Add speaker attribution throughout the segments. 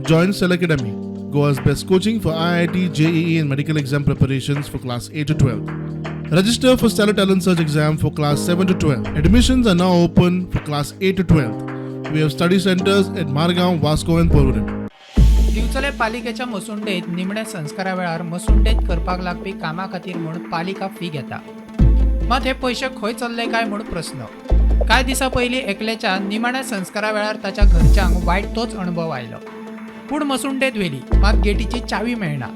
Speaker 1: Join Cell Academy, Goa's best coaching for IIT, JEE, and medical exam preparations for class 8 to 12. Register for Stellar Talent Search exam for class 7 to 12. Admissions are now open for class 8 to 12. We have study centers at Margaon, Vasco, and Porvorim.
Speaker 2: दिवचले पालिकेच्या मसुंडेत निमण्या संस्कारा वेळार मसुंडेत करपाक लागपी कामा खातीर म्हूण पालिका fee घेता. मात हे पयशे खंय चल्ले काय म्हूण प्रस्न. कांय दिसां पयलीं एकल्याच्या निमाण्या संस्कारा वेळार ताच्या घरच्यांक वायट तोच अणभव आयलो. पूण मसुंडेत व्हेली, मात गेटीची चावी मेळना.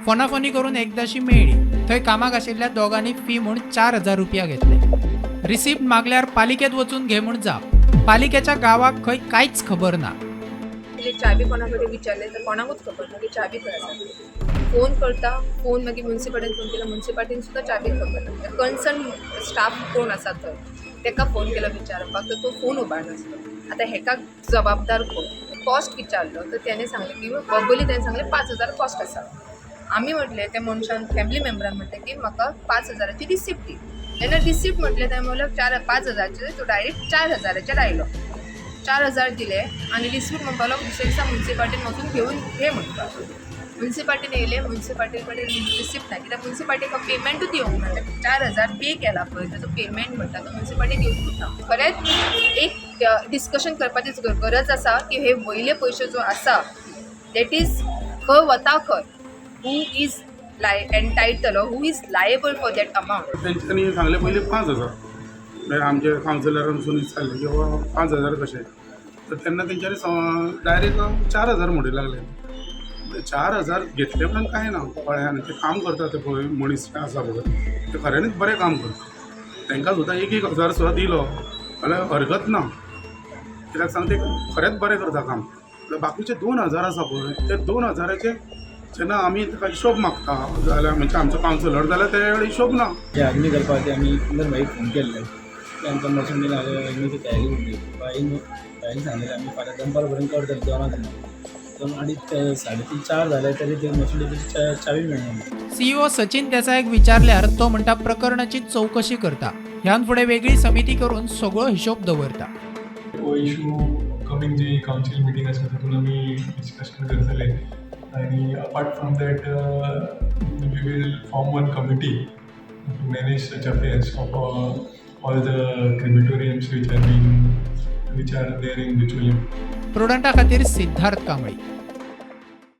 Speaker 2: फोनाफोनी करून एकदाशी मेळ्ळी. थंय कामाक आशिल्ल्या दोगांनी फी म्हूण 4000 रुपया घेतले. रिसिप्ट मागल्यार पालिकेत वचून घे म्हूण जाप. पालिकेच्या गांवाक खंय कांयच खबर ना.
Speaker 3: म्हणजे चावी कोणा कडेन विचारलें तर कोणाकूच खबर ना की चावी खंय आसा. फोन करता, फोन मागीर मुन्सिपाल्टीन फोन केलो, मुन्सिपाल्टीन सुद्दां चावी खबर ना. कन्सर्न स्टाफ कोण आसा थंय, तेका फोन केलो विचारपाक, तर तो फोन उबारनासलो. आतां हेका जबाबदार कोण? कॉस्ट विचारलो तर तेणें सांगलें की वर्बली तेणें सांगलें, 5000 कॉस्ट आसा. आमी म्हटलें, त्या मनशान, फॅमिली मेंबरान म्हटलें की म्हाका 5000ची रिसिप्ट दी. जेन्ना रिसिप्ट म्हटलें, तेणें म्हणलें चार 5000चे, तो डायरेक्ट 4000चेर आयलो. 4000 दिले आनी रिसिप्ट म्हणपाक लागलो, दुसऱ्या दिसा मुन्सिपाल्टीन वचून घेवन घे म्हणपाक. मुन्सिपाल्टीन येयले, मुन्सिपाल्टी कडेन रिसिप्ट ना, कित्याक मुन्सिपाल्टीक पेमेंटूच दिवंक ना. ते 4000 पे केला पळय, ताजो पेमेंट म्हणटा तो मुन्सिपाल्टी दिवंकूच ना. खरेंच एक डिस्कशन करपाची गरज आसा की हे वयले पयशे जो आसा, that is खंय वता खंय, who is entitled, who is liable for that amount?
Speaker 4: तेंच्यांनी सांगलें पयलीं 5000. मागीर आमचे कावन्सिलरान वचून विचारलें की बाबा, 5000 कशें? तर तेन्ना तेंच्यांनी डायरेक्ट 4000 म्हणूंक लागले. 4000 घेतले उपरांत कांय ना, कळ्ळें? आनी ते काम करता ते पळय मनीस जे आसा पळय, ते खऱ्यांनीच बरें काम करता. तांकां सुद्दां एक एक हजार सुद्दां दिलो जाल्यार हरकत ना, कित्याक सांग, ते खरेंच बरें करता काम. जाल्यार बाकीचे 2000 आसा पळय, ते 2000चे जेन्ना आमी ताका हिशोब मागता जाल्यार, म्हणजे आमचो कावन्सिलर, जाल्यार ते कडेन हिशोब ना.
Speaker 5: जे अग्नी करपाक ते आमी इंदर भाईक फोन केल्ले. ते आमकां मसुंडीन अग्नीची तयारी उरली. भाईन भाईन सांगलेलें, आमी फाल्यां दनपार पर्यंत करतले, 2 जाणां. दोन अडीच ते 3:30 4 जाले तरी ते मसुंडीची चावी मेळना.
Speaker 2: सीईओ सचिन देसायाक विचारल्यार तो म्हणटा, प्रकरणाची चवकशी करता, ह्यान फुडें वेगळी समिती करून सगळो हिशोब दवरता.
Speaker 6: हो इशू कमींग जी कावन्सील मिटींग आसा, तातूंत आमी डिस्कशन करतले आनी apart from that, we will form one committee to manage such affairs of all the crematoriums which are there in Bicholim.
Speaker 2: प्रुडंटा खातीर सिद्धार्थ कांबळी.